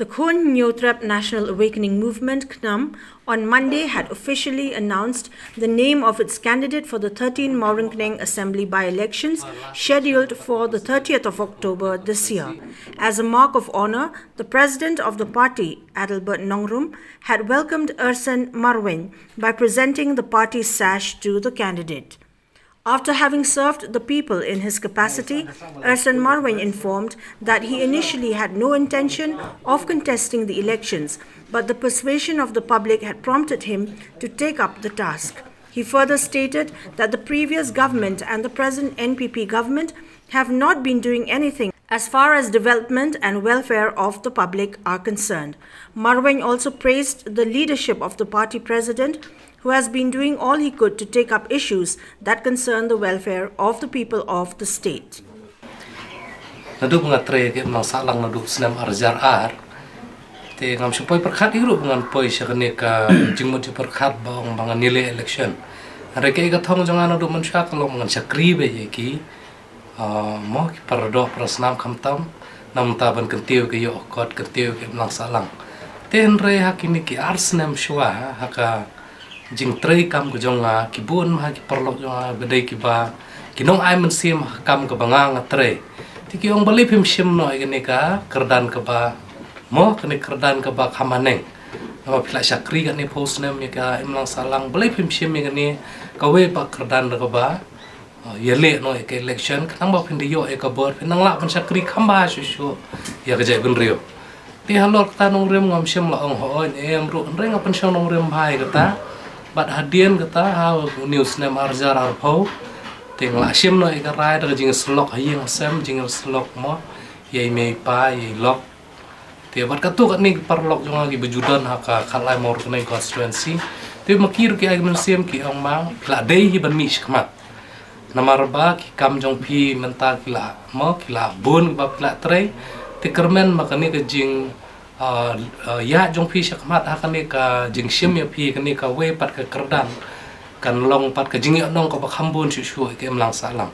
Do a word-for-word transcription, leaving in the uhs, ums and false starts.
The Khun Hynñiewtrep National Awakening Movement, KHNAM, on Monday had officially announced the name of its candidate for the thirteen Mawryngkneng Assembly by-elections scheduled for the thirtieth of October this year. As a mark of honor, the president of the party, Adelbert Nongrum, had welcomed Ursen Marwein by presenting the party's sash to the candidate. After having served the people in his capacity, Ursen Marwein informed that he initially had no intention of contesting the elections, but the persuasion of the public had prompted him to take up the task. He further stated that the previous government and the present N P P government have not been doing anything as far as development and welfare of the public are concerned. Marwein also praised the leadership of the party president, who has been doing all he could to take up issues that concern the welfare of the people of the state. Naduh ba nga trei ka imlang sahlang naduh snem ar hajar ar. Te ngam shu poi pyrkhat ïa ruh ba ngan poi sha kane ka jingmut jingpyrkhat ba ong ba ngan ïaleh election. Hynrei ka thong jong nga naduh mynshwa ka long ba ngan shakri beit ïa ki Ah, mo ki paradoh parasnam khamtam, namar ban kyntiew ka ïoh kot, kyntiew ka imlang sahlang. Te hynrei ha kine ki ar snem shuwa ha ka jingtrei kam ka jong nga, ki bun ma ha ki paralok jong nga ba dei kiba ki nongai mynsiem ha ka kam kaba nga nga trei. Te ki ong balei phim shim noh ïa kane ka kyrdan kaba, mo kane kyrdan kaba kham haneng. Namar phi la shakri kane phew snem ïa ka imlang sahlang, balei phim shim ïa kane kawei pat kyrdan kaba Ah, ïaleh noh ïa ka election, khnang ba phin da ïoh ïa ka bor, phin nang lah ban shakri kham bha shuh shuh ïa ka jaitbynriew. Te halor kata nongrim ngam shym la ong hooid em ruh, hynrei nga pynshong nongrim bha ïa kata. Bad hadien kata ha une u snem ar hajar arphew, te nga la shim noh ïa ka rai da ka jingïasyllok ha ïing ha sem, jingïasyllok mo ïa i mei i pa, ïa i lok. Te bad katto katne ki paralok jong nga kiba ju don ha ka Khatlai Mawryngkneng constituency. Te ma ki ruh ki ai mynsiem ki ong ma phi la dei hi ban mih shakhmat. Namar ba ki kam jong phi mynta ki la mo ki la bun kiba phi la trei. Te kyrmen ma kane ka jing, ah, ah, ïaid jong phi shakhmat ha kane ka jingshim ïa phi kane kawei pat ka kyrdan kan long pat ka jingïohnong kaba kham bun shuh shuh ïa ka imlang sahlang.